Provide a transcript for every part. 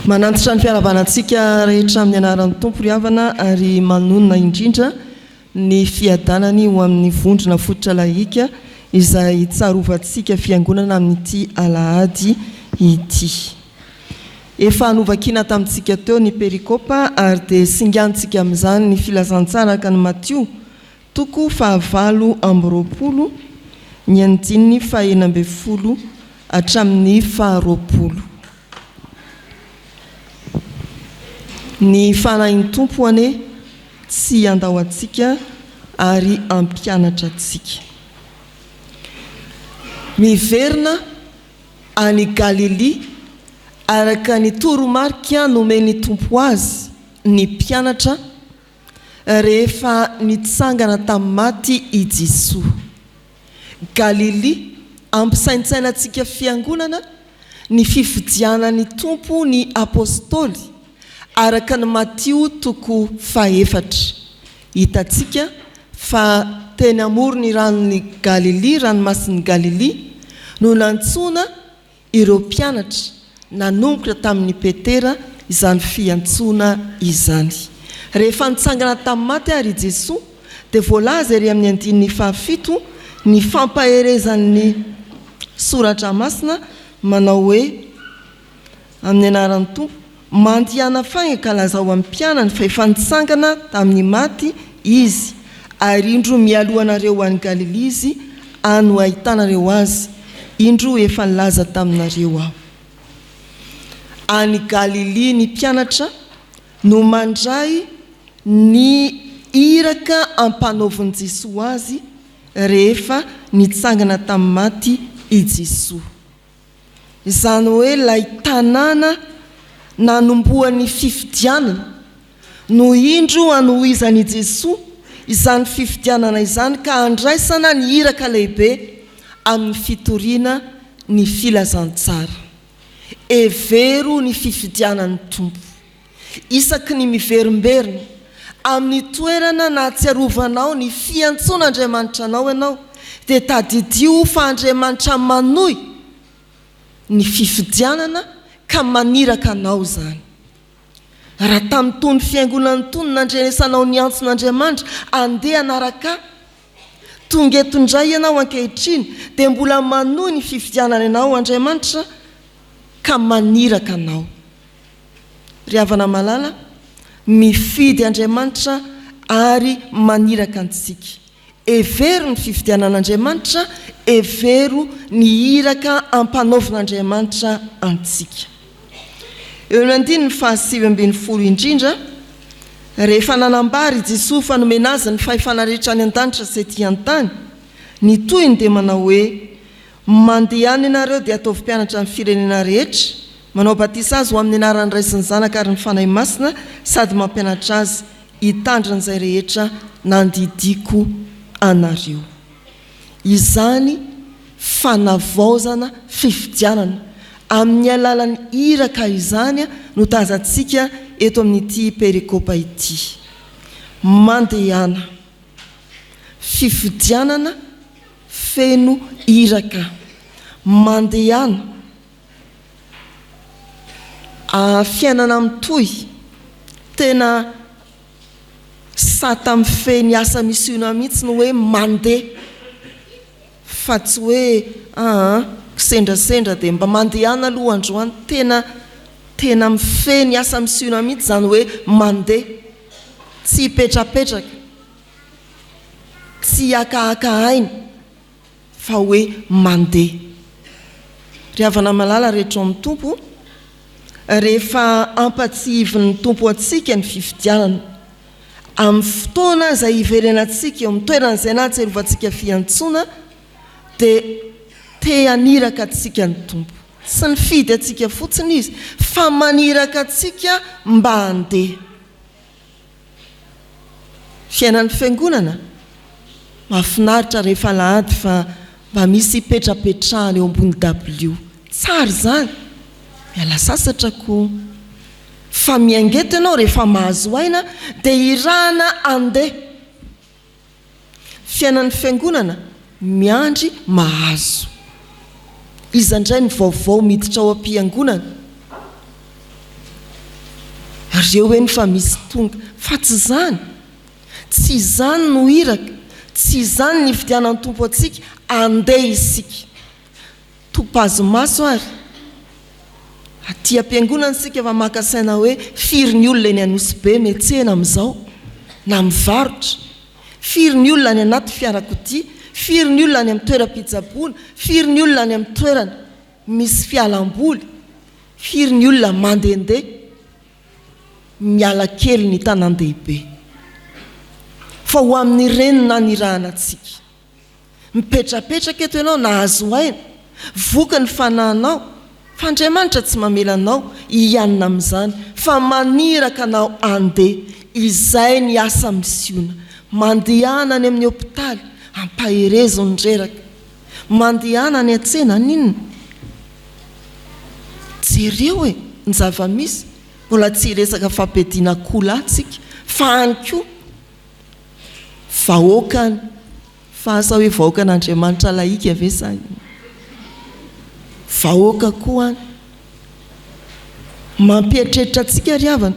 Manantitra ny fiarahabana antsika rehetra amin'ny anaran'ny Tompo ry havana ary manonona indrindra ny fiadanany ho amin'ny vondrona fototra lahika izay tsarovantsika fiangonana amin'ity alahady ity. Efa novakiana tamintsika teo ny perikopa ary dia singantsika amin'izany ny filazantsara araka an'i Matio toko fahavalo 28 ny andininy faha-16 hatramin'ny faha-20. Ny Fanahin'ny Tompo anie tsy handao antsika ary hampianatra antsika. Miverina any Galilia araka ny toromarika nomen'ny Tompo azy ny mpianatra rehefa nitsangana tamin'ny maty i Jesoa. Galilia, ampisaintsainantsika Fiangonana ny fifidianan'ny Tompo ny Apostoly, araka ny Matio toko fahefatra. Hitantsika fa teny amoron'ny ranon'i Galilia, ranomasin'i Galilia, no nantsoina ireo mpianatra nanomboka tamin'i Petera izany fiantsoana izany. Rehefa nitsangana tamin'ny maty àry i Jesoa, dia voalaza ery amin'ny andininy fahafito ny fampaherezan'ny Soratra Masina manao hoe, Amin'ny anaran'ny Tompo, mandehana faingana ka lazao amin'ny mpianany fa efa nitsangana tamin'ny maty Izy, ary indro mialoha anareo ho any Galilia Izy, any ho ahitanareo Azy, indro efa nilaza taminareo Aho. Any Galilia ny mpianatra no mandray ny iraka ampanaovin'i Jesoa azy rehefa nitsangana tamin'ny maty i Jesoa. Izany hoe ilay tanàna nanombohan'ny fifidianana no indro hanohizan'i Jesoa izany fifidianana izany ka handraisana ny iraka lehibe amin'ny fitoriana ny filazantsara. Hevero ny fifidianan'ny Tompo. Isaky ny miverimberina amin'ny toerana nahatsiarovanao ny fiantsoan'Andriamanitra anao ianao, dia tadidio fa Andriamanitra manohy ny fifidianana ka maniraka anao izany. Raha tamin'itony fiangonana itony nandrenesanao ny antson'Andriamanitra andeha hanaraka ahy, tonga eto indray ianao ankehitriny dia mbola manohy ny fifidianany anao Andriamanitra ka maniraka anao. Ry havana malala, mifidy Andriamanitra ary maniraka antsika. Hevero ny fifidianan'Andriamanitra, hevero ny iraka ampanaovin'Andriamanitra antsika. Eo amin'ny andininy faha-19 indrindra, rehefa nanambara i Jesoa fa nomena Azy ny fahefana rehetra any an-danitra sy ety an-tany, ny tohiny dia manao hoe, Mandehana ianareo dia ataovy mpianatra ny firenena rehetra, manao batisa azy ho amin'ny anaran'ny Ray sy ny Zanaka ary ny Fanahy Masina sady mampianatra azy hitandrina izay rehetra nandidiako anareo. Izany fanavaozana fifidianana amin'ny alalan'ny iraka izany no tazantsika eto amin'ity perikopa ity. Mandehana. Fifidianana feno iraka. Mandehana. A Fiainana mitohy. Tena sata mifehy ny asa misiona mihitsy ny hoe mandeha fa tsy hoe aa kisendrasendra dia mba mandehana aloha androany. Tena tena mifehy ny asa misiona mihitsy izany hoe mandeha. Tsy hipetrapetraka. Tsy hiakahaka aina fa hoe mandeha. Ry havana malala rehetra ao amin'ny Tompo, rehefa ampatsihivin'ny Tompo antsika ny fifidianana, amin'ny fotoana izay hiverenantsika eo amin'ny toerana izay nahatsiarovantsika fiantsoana, dia te haniraka antsika ny Tompo. Tsy nifidy antsika fotsiny Izy, fa maniraka antsika mba handeha. Fiainan'ny fiangonana, mahafinaritra rehefa alahady fa mba misy hipetrapetrahana eo ambony dabilio. Tsara izany! Miala sasatra koa. Fa miainga eto ianao rehefa mahazo aina dia irahana handeha. Fiainan'ny fiangonana, miandry mahazo. Iza indray ny vaovao miditra ao am-piangonana? Reo eny fa misy tonga. Fa tsy izany. Tsy izany no iraka. Tsy izany ny nifidianan'ny Tompo antsika. Andeha isika. Topazo maso ary. Aty am-piangonana isika fa maka saina hoe firy ny olona eny Anosibe miantsena amin'izao na mivarotra. Firy ny olona any anaty fiarakodia, firy ny olona any amin'ny toeram-pitsaboana, firy ny olona any amin'ny toerana misy fialam-boly, firy ny olona mandehandeha miala kely ny tanàn-dehibe. Fa ho amin'ireny no nanirahana antsika. Mipetrapetraka eto ianao, nahazo aina, voky ny fanahinao, fa Andriamanitra tsy mamela anao hianina amin'izany, fa maniraka anao handeha. Izay ny asa misiona. Mandehana any amin'ny hopitaly, ampaherezo ny reraka. Mandehana any an-tsena, haninona? Jereo e, ny zava-misy. Mbola tsy hiresaka fampiadiana akoholahy tsika, fa any koa. Vahoakany, fa asa hoe vahoakan'Andriamanitra lahika ve sa inona? Vahoaka koa any. Mampieritreritra antsika ry havana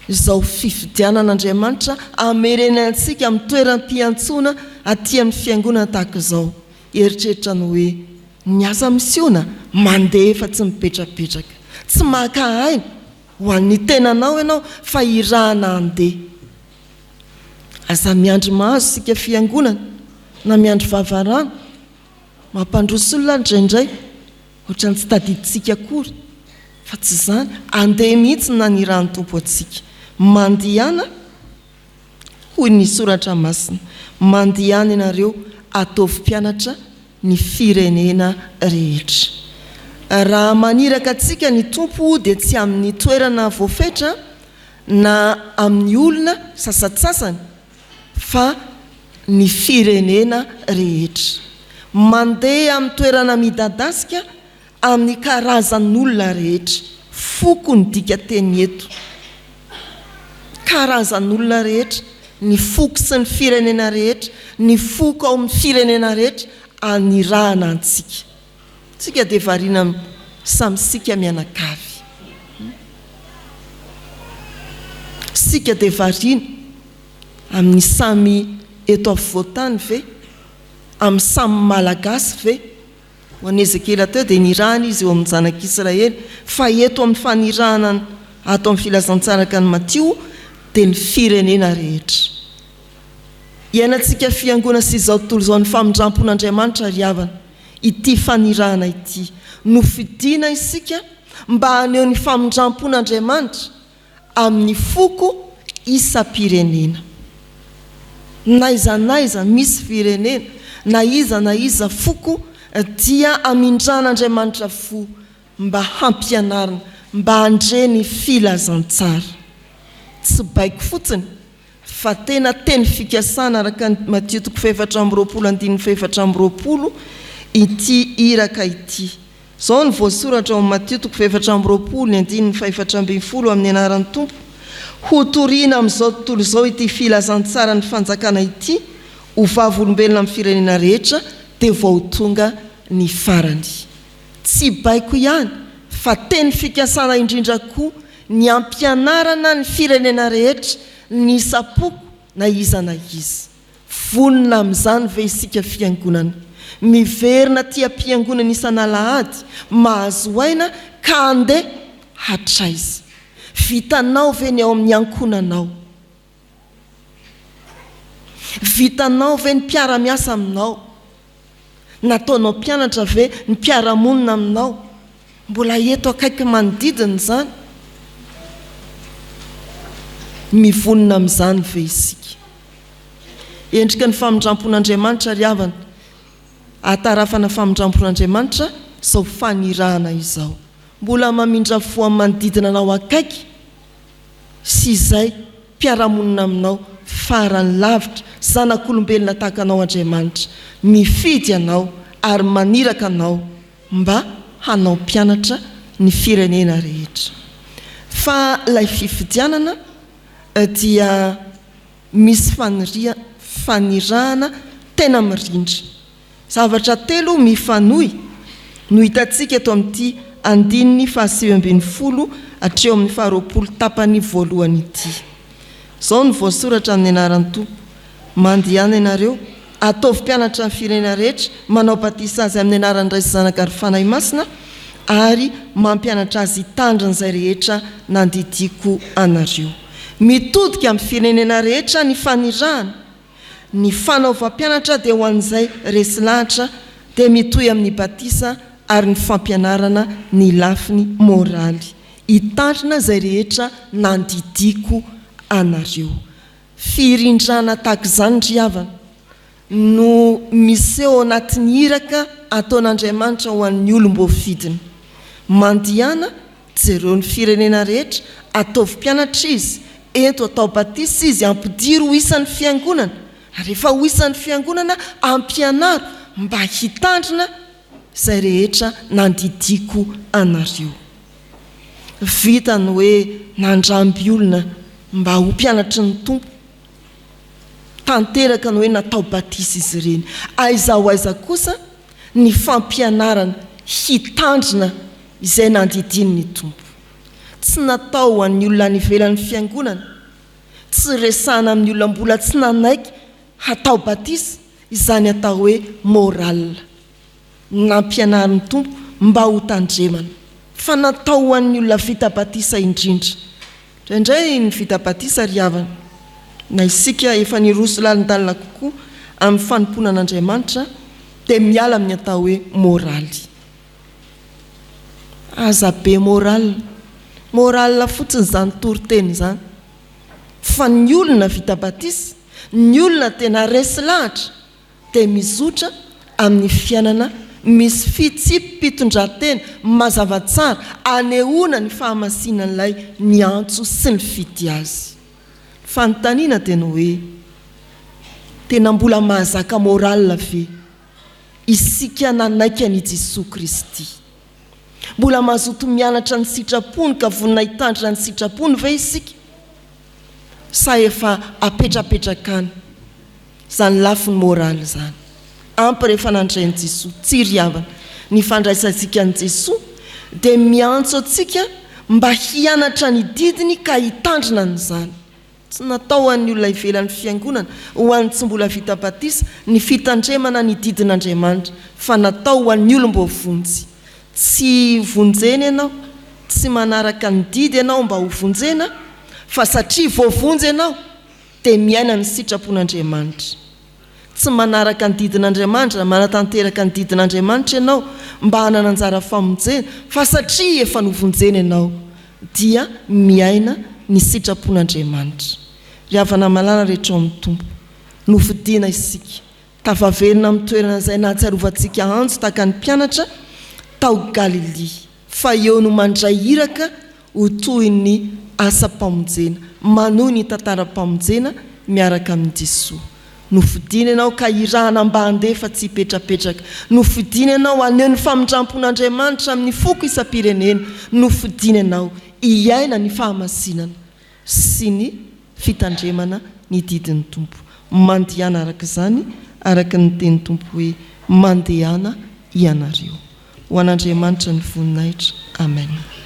izao fifidianan'Andriamanitra hamerena antsika amin'ny toeram-piantsoana aty amin'ny fiangonana tahaka izao. Eritreritra ny hoe ny asa misiona mandeha fa tsy mipetrapetraka, tsy maka aina ho an'ny tenanao ianao fa irahana handeha. Aza miandry mahazo isika fiangonana na miandry vavarano. Mampandroso olona indraindray, ohatran'ny tsy tadidintsika akory fa tsy izany. Andeha mihitsy ny nanirahan'ny Tompo antsika. Mandehana hoy ny soratra masina, mandehana ianareo ataovy mpianatra ny firenena rehetra. Raha maniraka antsika ny Tompo dia tsy amin'ny toerana voafetra na amin'ny olona sasantsasany fa ny firenena rehetra. Mandeha amin'ny toerana midadasika amin'ny karazan'olona rehetra. Foko ny dikateny eto. Karazan'olona rehetra, ny foko sy ny firenena rehetra, ny foko ao amin'ny firenena rehetra anirahana antsika. Tsika dia variana samy sika mianakavy. Sika dia variana amin'ny samy eto afovoan-tany ve? Amin'ny samy Malagasy ve? Ho an'i Ezekiela teo dia nirahana izy eo amin'ny zanak'Israely, fa eto amin'ny fanirahana ato amin'ny filazantsara araka an'i Matio dia ny firenena rehetra. Iainantsika fiangona sy izao tontolo izao ny famindrampon'Andriamanitra ry havana. Ity fanirahana ity. Nofidina isika mba haneho ny famindrampon'Andriamanitra amin'ny foko isam-pirenena. N'aiza n'aiza misy firenena, na iza na iza foko dia hamindran'Andriamanitra fo mba hampianarina, mba handre ny filazantsara. Tsy baiko fotsiny fa tena teny fikasana araka ny Matio toko fahefatra amby roapolo andininy fahefatra amby roapolo ity iraka ity. Izao no voasoratra ao amin'ny Matio toko fahefatra amby roapolo ny andininy fahefatra ambin'ny folo amin'ny anaran'ny Tompo, Hotorina amin'izao tontolo izao ity filazantsaran'ny fanjakana ity ho vavolombelona amin'ny firenena rehetra dia vao ho tonga ny farany. Tsy baiko ihany fa teny fikasana indrindra koa ny hampianarana ny firenena rehetra ny isam-poko na iza na iza. Vonona amin'izany ve isika fiangonana? Miverina aty am-piangonana isan'alahady, mahazo aina ka handeha hatraiza? Vitanao ve ny ao amin'ny ankohonanao? Vitanao ve ny mpiara-miasa aminao? Nataonao mpianatra ve ny mpiara-monina aminao? Mbola eto akaiky manodidina izany? Mivonona amin'izany ve isika? Endriky ny famindrampon'Andriamanitra ry havana, ahatarafana famindrampon'Andriamanitra izao fanirahana izao. Mbola mamindra fo amin'ny manodidina anao akaiky sy izay mpiara-monina aminao farany lavitra, zanak'olombelona tahaka anao Andriamanitra, mifidy anao ary maniraka anao mba hanao mpianatra ny firenena rehetra. Fa ilay fifidianana dia misy faniria, fanirahana tena mirindra. Zavatra telo mifanohy no hitantsika eto amin'ity. andininy faha-19 hatreo amin'ny faha-20 tapany voalohany ity. Izao no voasoratra amin'ny anaran'ny Tompo, Mandehana ianareo, ataovy mpianatra ny firenena rehetra, manao batisa azy amin'ny anaran'ny Ray sy Zanaka ary Fanahy Masina, ary mampianatra azy hitandrina izay rehetra nandidiako anareo. Mitodika amin'ny firenena rehetra ny fanirahana. Ny fanaovam-pianatra dia ho an'izay resy lahatra, dia mitohy amin'ny batisa ary ny fampianarana ny lafiny moraly. Hitandrina izay rehetra nandidiako anareo. Firindrana tahaka izany ry havana no miseho ao anatin'ny iraka ataon'Andriamanitra ho an'ny olom-boafidiny. Mandihana, jereo ny firenena rehetra, ataovy mpianatra izy, ento atao batisa izy, ampidiro ho isan'ny fiangonana, ary rehefa ho isan'ny fiangonana, ampianaro mba hitandrina izay rehetra nandidiako anareo. Vita ny hoe nandramby olona mba ho mpianatry ny Tompo. Tanteraka ny hoe natao batisa izy ireny. Aiza ho aiza kosa ny fampianarana hitandrina izay nandidian'ny Tompo. Tsy natao ho an'ny olona any ivelan'ny fiangonana, tsy resahana amin'ny olona mbola tsy nanaiky hatao batisa izany atao hoe morale. Nampianarin'ny Tompo mba ho tandremana, fa natao ho an'ny olona vita batisa indrindra. Indraindray ny vita batisa ry havana, na isika efa niroso lalindalina kokoa amin'ny fanompoana an'Andriamanitra, dia miala amin'ny atao hoe moraly. Aza be morale. Morale fotsiny izany toriteny izany. Fa ny olona vita batisa, ny olona tena resy lahatra, dia mizotra amin'ny fiainana misy fitsipi-pitondran-tena mazava tsara anehoana ny fahamasinan'ilay niantso sy nifidy azy. Ny fanontaniana dia ny hoe, tena mbola mahazaka morale ve isika nanaiky an'i Jesoa Kristy? Mbola mazoto mianatra ny sitrapony ka vonona hitandrina ny sitrapony ve isika? Sa efa apetrapetraka any izany lafiny moraly izany? Ampy rehefa nandray an'i Jesoa. Tsia ry havana, ny fandraisantsika an'i Jesoa dia miantso antsika mba hianatra ny didiny ka hitandrina an'izany. Tsy natao ho an'ny olona ivelan'ny fiangonana, ho an'ny tsy mbola vita batisa, ny fitandremana ny didin'Andriamanitra, fa natao ho an'ny olom-boavonjy. Tsy vonjena ianao, tsy manaraka ny didy ianao mba ho vonjena, fa satria voavonjy ianao, dia miaina ny sitrapon'Andriamanitra. Tsy manaraka ny didin'Andriamanitra, manatanteraka ny didin'Andriamanitra ianao mba hanana anjara famonjena, fa satria efa novonjena ianao, dia miaina ny sitrapon'Andriamanitra. Ry havana malala rehetra ao amin'ny Tompo, nofidina isika, tafaverina amin'ny toerana izay nahatsiarovantsika antso tahaka ny mpianatra tao Galilia, fa eo no mandray iraka ho tohin'ny asam-pamonjena, manohy ny tantaram-pamonjena miaraka amin'i Jesoa. Nofidina ianao ka hirahana mba handeha fa tsy hipetrapetraka. Nofidina ianao haneho ny famindrampon'Andriamanitra amin'ny foko isam-pirenena. Nofidina ianao hiaina ny fahamasinana sy ny fitandremana ny didin'ny Tompo. Mandehana araka izany, araka ny tenin'ny Tompo hoe, Mandehana ianareo. Ho an'Andriamanitra ny voninahitra. Amen.